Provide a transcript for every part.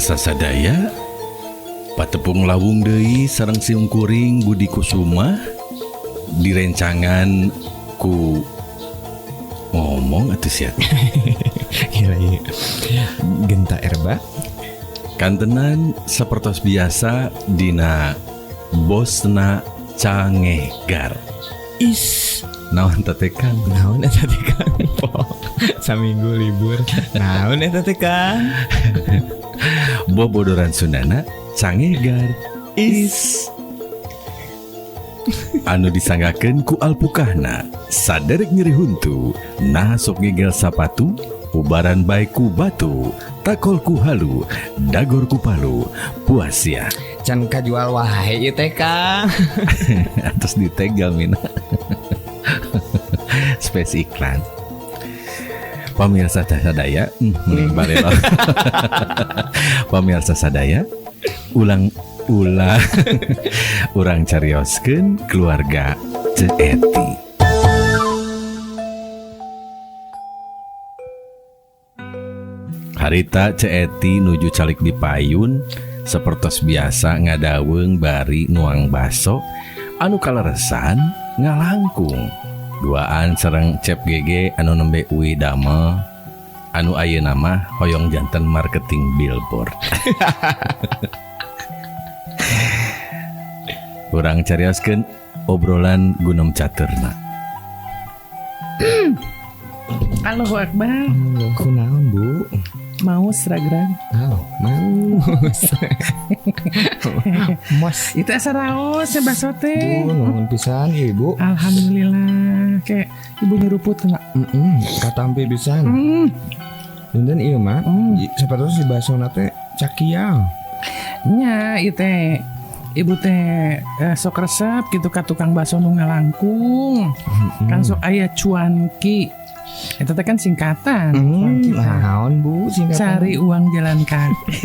Pamirsa sadaya, patepung lawung deui sareng simkuring Budi Kusuma direncangan ku ngomong atuh sia. Gila iya. Genta Erba. Kantenan sapertos biasa dina Bosna Cangehgar. Is. Naon teh Kang? Naon eta teh Kang? Saminggu libur. Naon eta teh Kang? Bobodoran Sundana Cangehgar Is. Anu disanggakeun ku alpukahna saderek nyeri huntu, nah sok ngegel sapatu, ubaran bae ku batu, takol ku halu, dagor ku palu, puas ya. Can kajual wae ieu teh Kang. Atos ditag jalmina. Space iklan. Pamirsa sadaya, mending barelo. Pamirsa sadaya, ulang-ulang urang carioskeun keluarga Ceu Eti. Harita Ceu Eti nuju calik di payun sapertos biasa ngadaweung bari nuang baso anu kaleresan ngalangkung. Duaan sareng Cep GG anu nembe uwi damel anu ayeuna mah hoyong janten marketing billboard. Urang carioskeun obrolan gunem caturna. Allahu Akbar. Allah, kunaon Bu? Maus ragrag. Oh, maus. Mos. Itu asa raos ya baso teh. Bu, nuhun pisan Ibu. Alhamdulillah. Kayak ibu nyeruput enggak? Katampi pisan. Punten ieu mah, sapertos si basona teh cakiang. Nya ieu teh ibu teh sok resep gitu ka tukang baso nu ngalangkung. Kan sok aya cuanki. Eta teh kan singkatan. Naon Bu singkatan? Cari uang jalan kaki.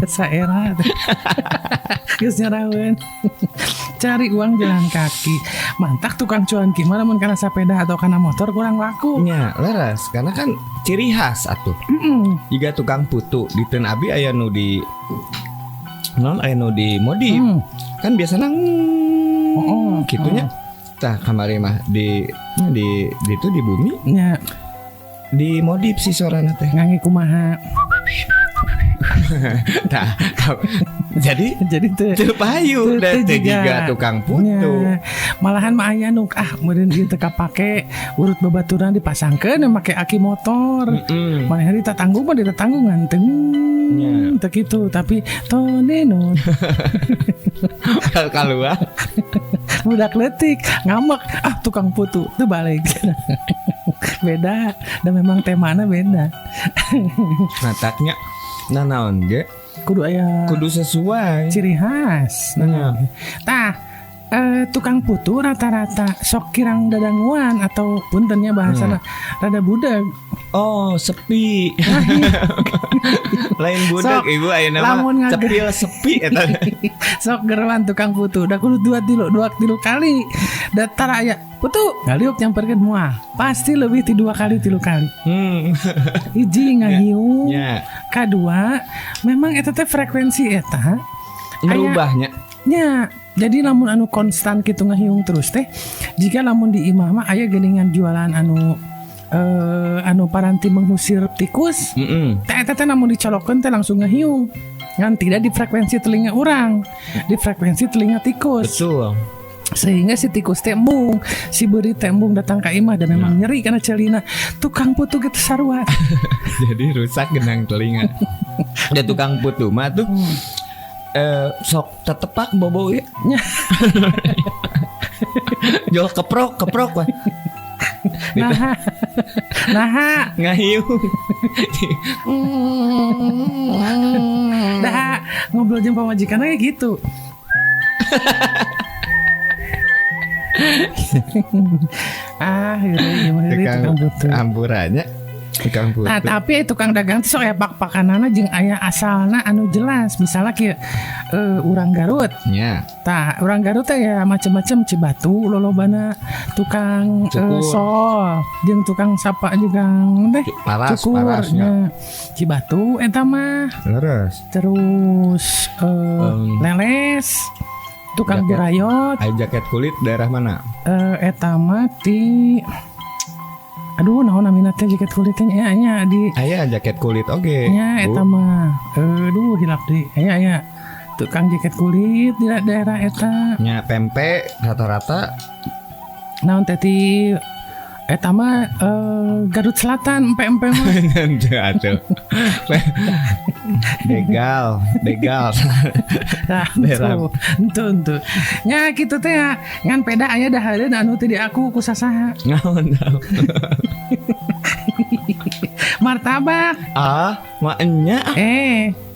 Saera. Geus nyaraweun. Cari uang jalan kaki. Mantak tukang cuanki mah lamun kana sepeda atau kana motor kurang laku. Nya, leres karena kan ciri khas atuh. Jiga tukang putu di Ten Abi aya nu di non aya nu di modif. Kan biasana kitunya. Tah kamari mah di itu di bumi. Nya. Di modif si sorana teh. Ngange kumaha. Tah, jadi teu payu da teu jiga tukang putu. Nya. Malahan mah aya nu meureun ieu teu kapake urut babaturan dipasangkeun make aki motor. Manehna ditatanggung mah ditatanggungan teu. Teu kitu tapi toneno. Kaluar. Budak leutik ngambek, tukang putu teu balik. Beda, dan memang temana beda. Mataknya nanaon ge kudu aya kudu sesuai ciri khas. Nah, tah tukang putu rata-rata sok kirang dadanguan atau puntennya bahasana rada budak. Oh, sepi. Lain budak sok, ibu ayeuna mah cepil sepi eta. Sok gerwan tukang putu da kudu dua tilu kali. Da tara aya putu ngaliuk nyamperkeun moal. Pasti lebih ti 2 kali 3 kali. Hiji ngahiung. Kadua memang eta teh frekuensi eta merubahnya. Nya, jadi lamun anu konstan kitu ngahiung terus teh jika lamun di imah mah aya geuningan jualan anu anu paranti mengusir tikus. Teh eta teh lamun dicolokeun teh langsung ngahiung. Ngan tidak di frekuensi telinga urang, di frekuensi telinga tikus. Betul. Sehingga si tikus teh embung, si beurit teh embung datang ka imah dan memang nyeri karena celina. Tukang putu gitu sarua. Jadi rusak genang telinga. Da tukang putu mah tuh sok tetepak bobo ieu. Jol keprok wah. Nah, ngahiung. Dah ngobrol jeung pamajikan ge gitu. Heureuy ieu mah heureuy tukang putu. Ampurannya. Tukang putu. Nah, tapi tukang dagang teh sok aya pak-pakanana jeung aya asalna anu jelas. Misalnya kieu urang Garut. Nya. Tah, urang Garut teh ya macam-macam Cibatu lolobana tukang sol jeung tukang sapa juga teh. Paras, cukur, parasnya. Cibatu eta mah. Leres. Terus leles. Tukang burayot. Aya jaket kulit daerah mana? Eta mah ti aduh naon namina teh jaket kulit teh nya nya di aya jaket kulit oge. Nya eta mah. Aduh hilap deui. Aya aya tukang jaket kulit di daerah eta. Nya pempek rata-rata. Naon teh ti eta mah Garut Selatan empe-empe mah. Henteu atuh. Begal. Nah, entu. Nya kitu teh ya, ngan peda aya dahareun anu teu diaku ku sasaha. Naon tau. Martabak. Ah, maenya.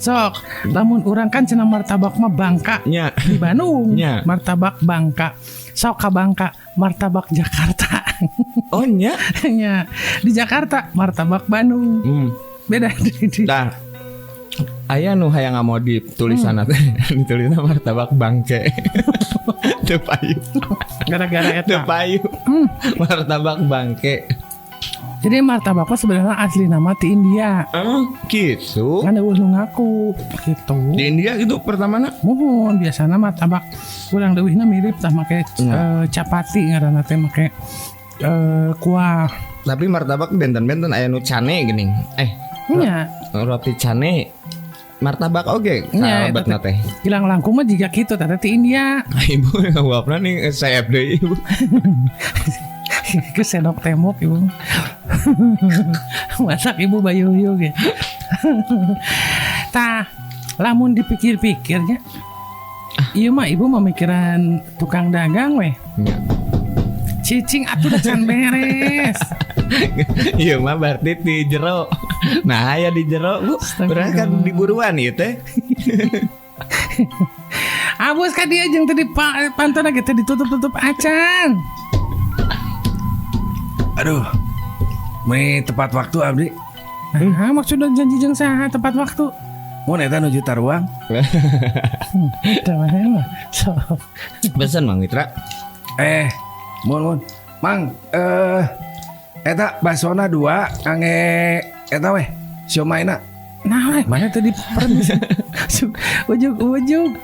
Sok, lamun urang kan cenah martabak mah Bangka. Nya. Di Bandung. Nya. Martabak Bangka. Sok ka Bangka, martabak Jakarta. Oh nya. Nya. Di Jakarta martabak Bandung. Beda di. Dah. Aya nu hayang ngamodif tulisanna teh ditulisna martabak bangke. Teu payu. Gara-gara eta. Teu payu. Martabak bangke. Jadi martabak mah sebenarnya asli nama ti India. Gitu. Kan eueuh nu ngaku gitu. Di India gitu pertamana? Muhun biasana martabak kurang leuwihna mirip tah make capati ngaranna teh make kuah. Tapi martabak benten-benten aya nu cane geuning. Nya. Roti cane martabak oge kalebetna teh. Gilang langkung mah jiga kitu tah ti India. Ibu ngawapna nih sayap deui ibu. Ke senok temok ibu. Masak ibu bayuyu ge. Tah, lamun dipikir-pikirnya ieu mah ibu memikiran tukang dagang weh. Nya. Cicing atuh da can beres. Ieu mah berarti di jero. Nah, aya di jero Bu. Berarti kan di buruan ieu teh. Abus ka dieu jeung teu dipantona ge teh ditutup-tutup acan. Aduh. Meni tepat waktu abdi. Nah, maksudna janji jeung saha tepat waktu? Mun eta nuju taruang. Tah mah. Sok. Pesen Mang Mitra. Mun. Mang, eta basona 2 ange eta weh siomaina. Nah, mana tadi permis. Ujug-ujug.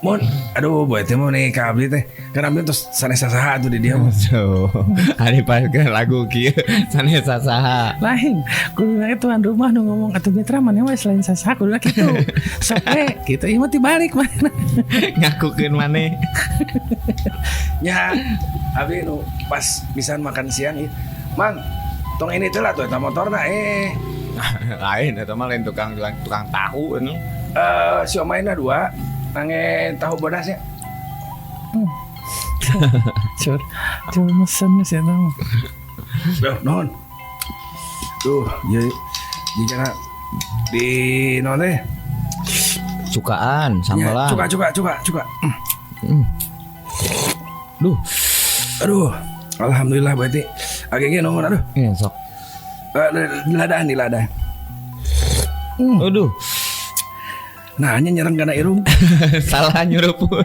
Mun, aduh boy teh mun nih ka abdi teh. Kan abdi terus sanes sasaha atuh di dieu. So, ari pake lagu kieu sanes sasaha. Lain, kuduna tuan rumah nu ngomong atuh Mitra maneh we selain sasaha kuduna kitu. Sok we kitu ieu mah tibalik maneh. Ngakukeun maneh. Nya, abdi nu pas pisan makan siang ieu. Mang, tong ini teh lah tuh eta motorna Lain eta mah lain tukang tahu anu. Siomaina 2. Ange tahu bodasnya. Cur mesen sih eta mah. Duh, nuhun. Duh, ieu jigana di naon teh? Cukaan, sambalan. Cuka. Duh. Aduh, alhamdulillah berarti. Age ge nuhun aduh. Iya, sok. Diladah, diladah. Aduh. Nah, hanya nyerang kana irung. Salah nyuruput.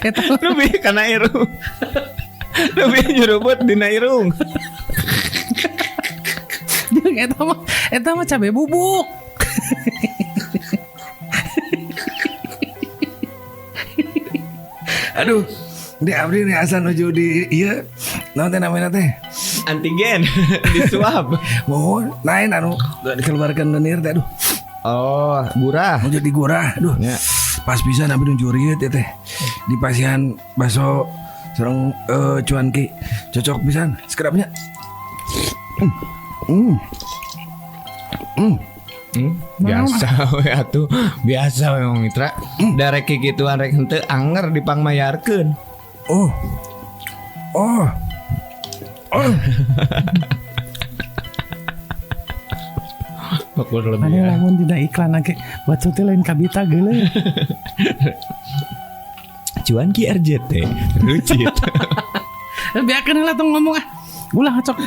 Eta lebih kana irung. Lebih nyuruput dina irung. Jeung eta mah cabe bubuk. Aduh, di abdi nih asal nuju di ieu naon teh namanya teh? Antigen disuap. Mohon, lain anu dikeluarkan lenir teh aduh. Oh, gurah. Nuju di gurah, aduh. Ya. Pas pisan abdi nuju rieut teh. Di pasihan baso sareng cuanki. Cocok pisan skrapnya. Biasa we atuh, biasa we Mang Mitra. Darek kikituan rek henteu anger dipangmayarkeun. Oh. Oh. Oh. Mana lamun dina iklan age batu teh lain kabita geuleuh. Cuanki RJT rucit. Biarkeun heula tong ngomong ah. Ulah cok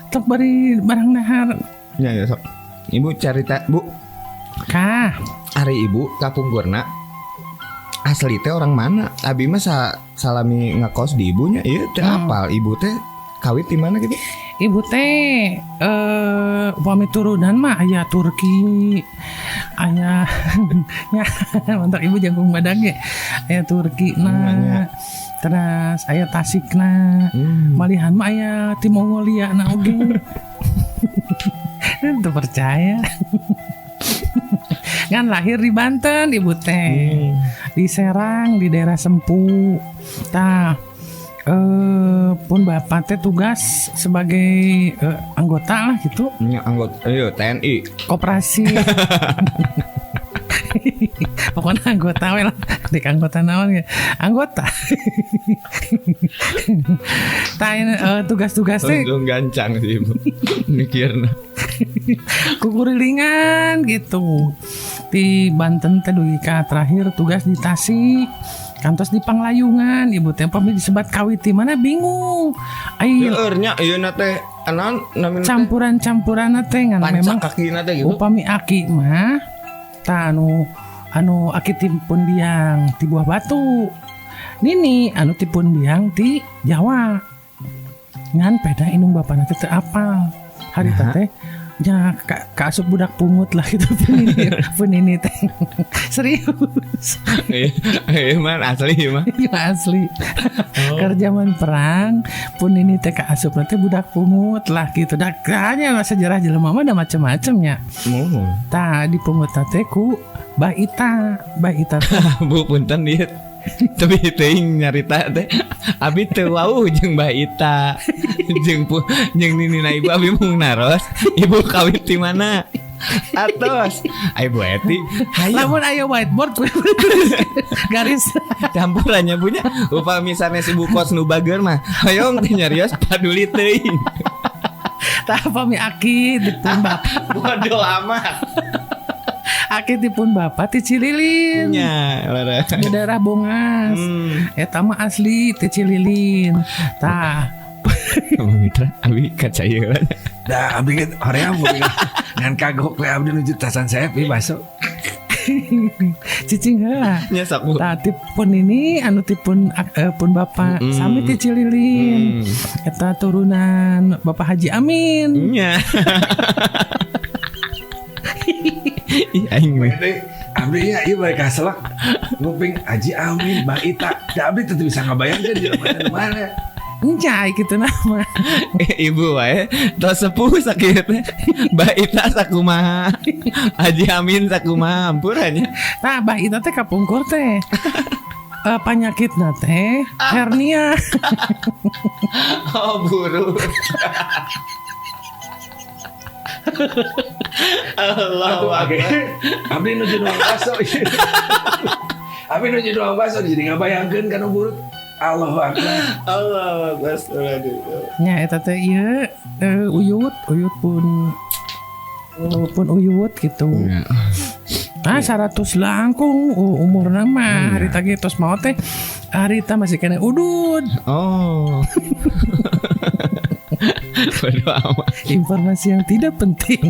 cok bari barang nahar. Ya, ya sok. Ibu carita, Bu. Kah. Ari ibu kapungkurna asli teh orang mana? Abi mah salami ngekos di ibunya, ieu teh apal ibu teh kawit di mana gitu? Ibu teh upami turunan mah aya Turki, aya nya mantap ibu jangkung badag ge. Aya Turki na, terus aya Tasikna, malihan mah aya ti Mongolia na oge. Teu percaya. Kan lahir di Banten ibu teh. Di Serang, di daerah Sempu. Tah, pun bapak teh tugas sebagai anggota lah gitu. Nya anggota iya TNI. Koperasi. Pokoknya anggota we lah. Di anggota naon ge? Anggota. Tah ini, tugas-tugas teh Langsung gancang sih ibu. Mikirna. Kukurilingan gitu. Di Banten teh dugi ka terakhir tugas di Tasik. Kantos di Panglayungan, ibu teh pami disebat kawit di mana bingung. Ai Seueur nya ieu na teh naon namina teh? Campuran-campuran teh ngan Pancak memang kakina teh gitu. Upami aki mah tah anu aki tipun biang ti Buah Batu. Nini anu tipun biang ti Jawa. Ngan peda indung bapana teh teu apal. Harita teh nya kaasup budak pungut lah gitu pun ini teh. Serius. Iya mah asli mah. Iya asli. Oh. Keur zaman perang pun ini teh kaasup teh budak pungut lah gitu. Da hanya sejarah jelema mah da macem-macemnya. Oh. Tah dipungut teh ku Bah Ita, Bah Ita teh. Bu punten ieu. Tapi teuing nyarita teh abi teu wauh jeung Bah Ita. Jeung jeung ninina ibu abi mung naros, ibu kawit di mana? Atos. Ai Bu Eti, hayu. Lamun aya whiteboard ku garis campurannya punya upami sanes ibu kos nu bager mah hoyong teh nyarios paduli teuing. Tah pami aki dipun bapak. Bodoh amat. Aki dipun bapak ti Cililin. Nya, di daerah Bongas. Eta mah asli ti Cililin. Tah. Mitra abi kaca ieu. Da abi ge hoream ngan kagok we abdi nuju tasan saya pi baso. Cicing heula. Nya sok Bu. Tah tipun ini anu tipun pun bapak sami ti Cililin. Eta turunan Bapak Haji Amin. Nya. Ih aing mah. Abdi ya ieu balik kaselak nguping Haji Amin, Bah Ita. Da abdi teu bisa ngabayangkeun di mana. Encai gitu nama. Ibu wae tos sepuh sakieu teh. Bah Ita sakumaha, Haji Amin sakumaha ampuranya. Tah Bah Ita teh kapungkur teh. Panyakitna teh hernia. Oh buruk. Allah Akbar. Abdi nuju nuang baso. Abdi nuju nuang baso jadi ngabayangkeun kana buruk. Allahu Akbar. Allahu Akbar. Nya eta teh ieu uyut, uyut pun uyut gitu. Ah 100 langkung umurna mah harita ge tos maot teh harita masih kena udud. Oh. Bodoh amat. Informasi yang tidak penting.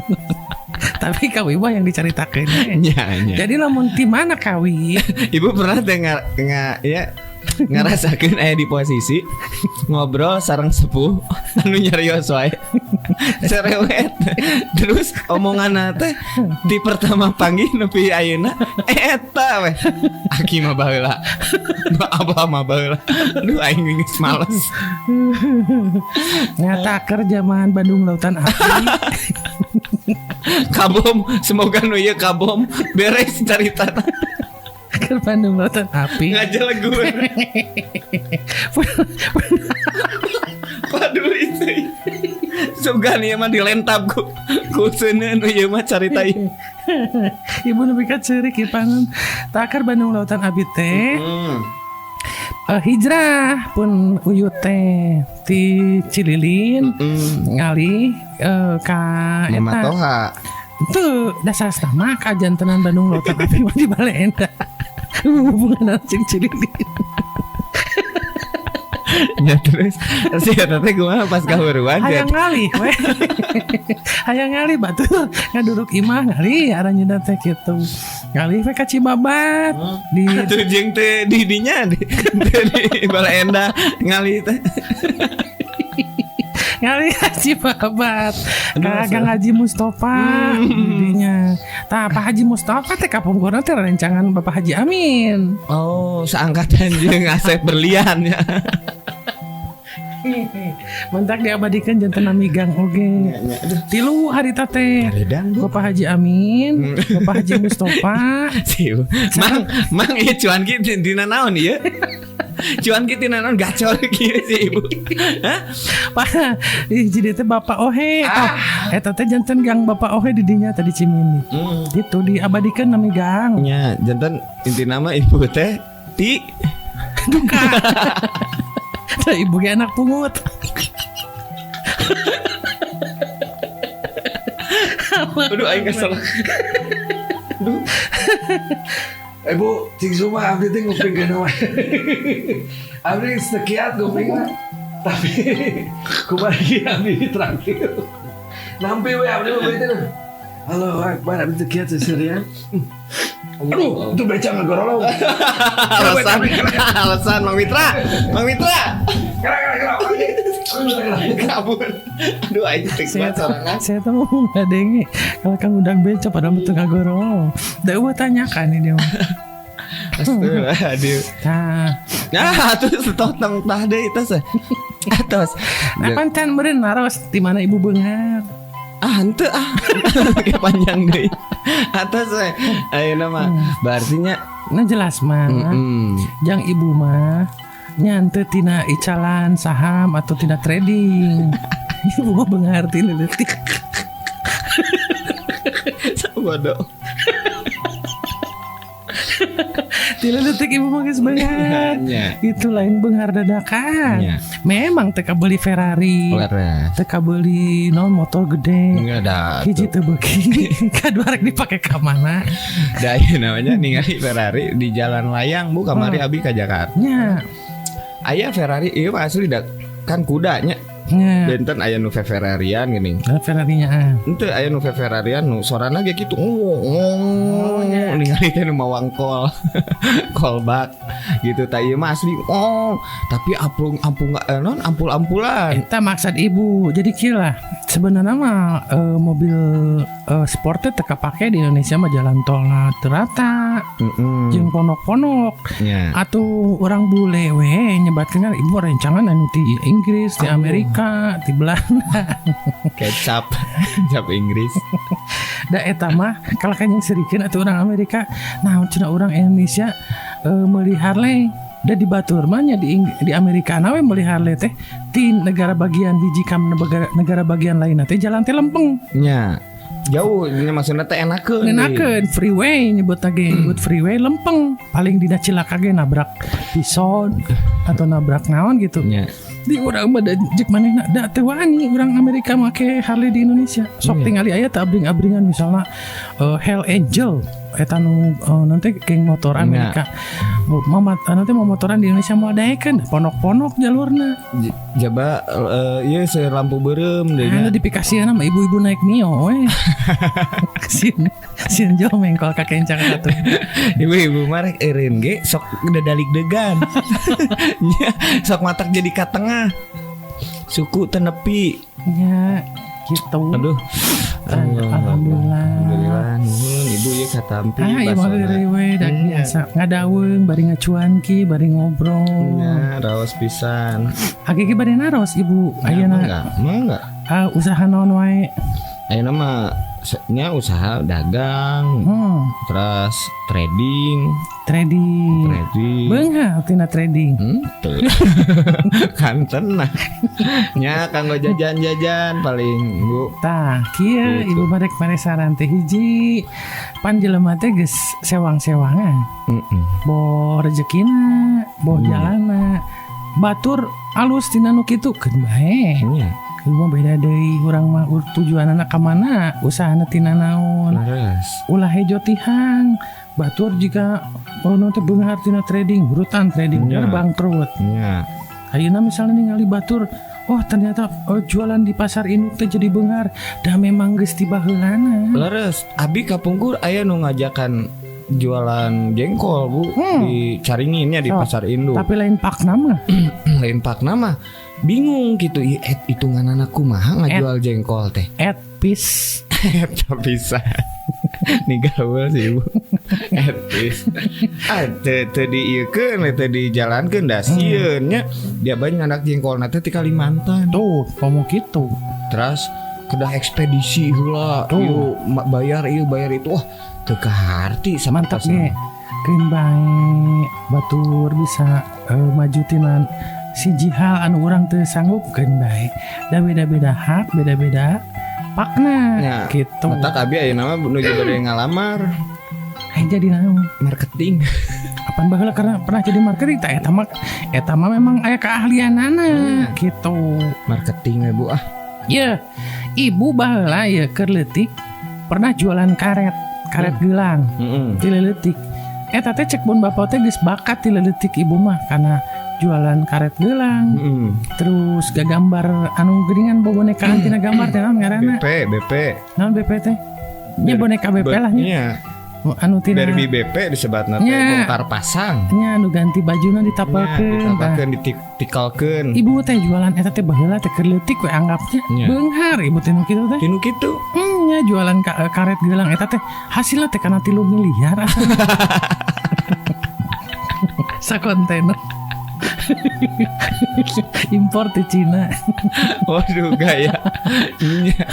Tapi kawi mah yang dicaritakeun. Nya, nya. Jadi lamun ti mana kawi? Ibu pernah dengar ya ngerasakeun aya di posisi ngobrol sareng sepuh anu nyarios wae. Cerewet. Terus omonganna teh di pertama panggih nepi ayeuna eta we. Aki mah baheula. Abah mah baheula. Aduh aing geus males. Nyata keur zaman Bandung Lautan Api. Kabom, semoga nu ieu kabom beres caritana. Keur Bandung Lautan Api. Ngajelegur. Paduli teh. Sugan ieu mah dilentab ku seuneu nu ieu mah carita ieu. Ibu nepi ka ceurik ieu pangan. Takar Bandung Lautan Api teh. Hijrah pun uyut teh ti Cililin ngalih ka eta Matoha. Teu dasar mah kajantenan Bandung Lautan Api mah di Balenda. Hubungan jeung Cililin. Ya terus si eta teh kumaha pas kahuruan? Hayang ngalih we. Hayang ngalih batur ngaduruk imah ngalih aranjeunna teh kitu. Ngalih we ka Cibabat. Di atuh jeung teh di dinya di Baleendah ngalih teh. Ngalih ka Cibabat. Ka Gang Haji Mustafa dinya. Tah Pak Haji Mustafa teh kapungkurna teh rencangan Bapak Haji Amin. Oh, seangkatan jeung Asep Berlian ya. Mentak diabadikan janten nami gang oge. Tilu harita teh. Bapak Haji Amin, Bapak Haji Mustafa. Mang, mang ieu cuan ki dina naon ieu? Cuan ki tina naon gacor kieu si ibu. Hah? Pak, jadi teh Bapak Ohe. Eta teh janten gang Bapak Ohe di dinya tadi Cimindi. Gitu diabadikan nami gang. Nya, janten intina mah ibu teh ti duka. Ibu ge anak pungut. Aduh aing kesel. Aduh. Ibu cing suma abdi teh ngupingkeun wae. Abdi sekiat ngupingna. Tapi kumaha abdi terakhir. Nampi we abdi mah teh. Halo Akbar abdi teh kiat seserian. Aduh, itu beca ngegorolong. Alasan Mang Mitra. Mang Mitra. Kera. Kabur. Aduh aing teh sorangan. Saya tuh mau ngadenge kalau kang undang beca padahal mah teu ngagorolong. Da eueuh tanyakan ini dia mah. Astagfirullahaladzim. Nah, atuh setotong tah deui tos. Atos. Nah, pancan meureun naros di mana ibu beunghar. Ah, henteu ah. Kayak panjang deui. Atas we. Ayeuna mah berartinya nah jelas mah. Jang ibu mah nyante tina icalan saham atau tina trading. Ibu mah beunghar ti leutik. Sabodo. Ti leutik ibu mah geus beunghar. Itu lain beunghar dadakan. Memang teu kabeli Ferrari. Teu kabeli non motor gede. Enggak ada. Hiji teu beuki. Kadua rek dipake ka mana? Da ieu namanya ningali Ferrari di jalan layang Bu kamari abi ka Jakarta. Nya. Aya Ferrari ieu mah asli da kan kuda nya. Benten aya nu Ferrarian geuning. Ferrarinya. Henteu aya nu Ferrarian nu sorana ge kitu. Oh, ningali teh nu mawang kol. Kolbak gitu tah ieu mah asli. Oh, tapi ampul ampul non ampul-ampulan. Eta maksud ibu. Jadi kieu lah. Sebenarnya mah mobil sport teh teu kapake di Indonesia mah jalan tolna teu rata. Jeung ponok-ponok. Atuh urang bule we nyebatkeun kan ibu rencangan anu ti Inggris, di Amerika, di Belanda. Kecap, kecap Inggris. Da eta mah kalahkan yang serikeun atuh urang Amerika. Nah, cenah urang Indonesia meuli Harley. Da di batur mah nya di Amerika na we meuli Harley teh ti negara bagian hiji ka negara bagian lain teh jalan teh lempeng. Nya. Jauh nya maksudna teh enakeun. Enakeun freeway nyebut lagi, nyebut freeway lempeng. Paling dina cilaka ge nabrak pison atau nabrak naon gitu. Nya. Di urang mah jeung manehna da teu wani urang Amerika make Harley di Indonesia. Sok tingali aya teh abring-abringan misalna Hell Angel eta nu nanti geng motor Amerika. Mamat nanti mau motoran di Indonesia mau daekeun ponok-ponok jalurna. Jaba ieu seueur lampu beureum deui nya. Anu dipikasieun sama ibu-ibu naik Mio we. Sieun sieun jauh mengkol ka kencang atuh. Ibu-ibu mah rek eureun ge sok dadalig-degan. Sok matak jadi ka tengah. Suku teu nepi. Nya gitu. Aduh. Alhamdulillah. Alhamdulillah nuhun ibu ieu katampi basona. Ah, ieu mah we da biasa ngadaweung bari ngacuan ki bari ngobrol. Nya raos pisan. Hakiki bari naros ibu ayeuna. Mangga. Usaha naon wae? Ayeuna mah nya usaha dagang. Terus trading. Beunghar tina trading. Henteu. Kanten nah. Nya kanggo jajan-jajan paling Bu. Tah, kieu ibu barek saran teh hiji. Pan jelema teh geus sewang-sewangan. Boh rezekina, boh jalanna. Batur alus tina nu kitu keun bae. Ibu beda deui urang mah tujuanana ka mana, usahana tina naon. Ulah hejo tihang. Batur jika oh nanti beunghar tina trading, hurutan trading, bangkrut. Nya. Ayeuna misalnya ningali batur, oh ternyata oh, jualan di pasar induk teh jadi beunghar, da memang geus ti baheulana. Leres, abi kapungkur aya nu ngajakan jualan jengkol, Bu, di Caringinnya di Oh, pasar induk. Tapi lain pakna mah. Lain pakna mah bingung gitu, ih et hitungan kumaha ngajual jengkol teh. Et peace. Eta bisa. Nih gaul sih, Ibu. Et peace. Ah, teu teu diieukeun, teu dijalankeun da sieun nya. Dia bae nyandak jengkolna teh ti Kalimantan. Tuh, komo kitu. Terus kedah ekspedisi heula, Tuh. ieu bayar ieu bayar itu. Wah, teu kaharti sama Mantap ge. Keun bae batur bisa maju tina siji hal anu urang teu sanggup keun bae. Da beda-beda hak, beda-beda pakna Ya, gitu. Matak abi ayeuna mah nuju bade ngalamar Ai jadi naon? Marketing. Apan baheula karena pernah jadi marketing tah eta mah memang aya keahlianana gitu. Marketing we, Bu, ah. Ye, ibu baheula ye keur leutik pernah jualan karet, karet gelang. Ti leutik. Eta teh cek pun bapak teh geus bakat ti leutik ibu mah karena jualan karet gelang. Terus gagambar anu geuningan bobonekaan tina gambar teh naon ngaranna? BP, BP. Naon BP teh? Nya boneka BP lah nya. Iya. Anu tina Barbie BP disebatna teh Nya. bongkar pasang. Nya anu ganti bajuna Nya, ditapelkeun. Tah. ditapelkeun, ditikalkeun. Ibu teh jualan eta teh baheula teh keur leutik we anggapnya. Nya. Beunghar ibu teh nu kitu teh. Tinu kitu. Nya jualan karet gelang eta teh hasilna teh kana 3 miliar asana. Sakontainer. Impor di Cina. Waduh gaya. Nya.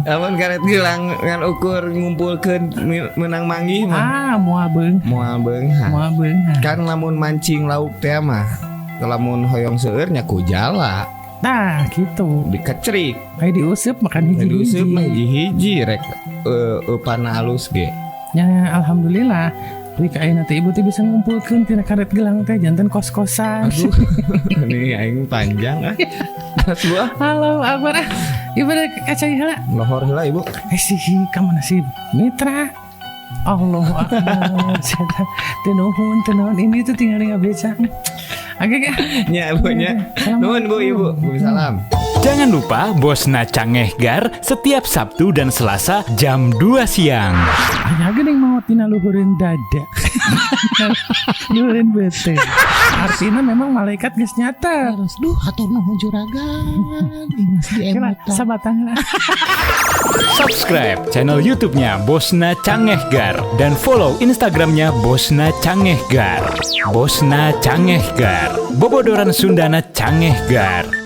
Amun karet gelang ngan ukur ngumpulkeun menang manggih mah. Ah, moal beunghar. Moal beunghar. Moal beunghar. Kan lamun mancing lauk teh mah lamun hoyong seueur nya ku jala. Tah, gitu. Dikecrik. Kayak diuseup makan hiji-hiji. Diuseup mah hiji-hiji rek eupana alus ge. Ya, alhamdulillah. Duit ka ayeuna teh ibu teh bisa ngumpulkeun tina karet gelang teh janten kos-kosan. Aduh, ini aing panjang ah. Terus Bu ah. Halo, Akbar ah. Ibu rek kacai heula. Lohor heula Ibu. Eh sih, ka mana sih? Mitra. Allahu Akbar. Teu nuhun, teu nuhun. Ini tuh tinggal ngabeca. Oke, oke. Nya Bu nya. Nuhun Bu Ibu. Waalaikumsalam. Jangan lupa Bosna Cangehgar setiap Sabtu dan Selasa jam 2 siang. Aya geuning maot dina luhureun dada. Luhureun beuteung. Artinya memang malaikat geus nyata. Terus duh hatur nuhun juragan. Imas di Kira emutan. sabatang lah. Subscribe channel YouTube-nya Bosna Cangehgar dan follow Instagramnya Bosna Cangehgar. Bosna Cangehgar. Bobodoran Sundana Cangehgar.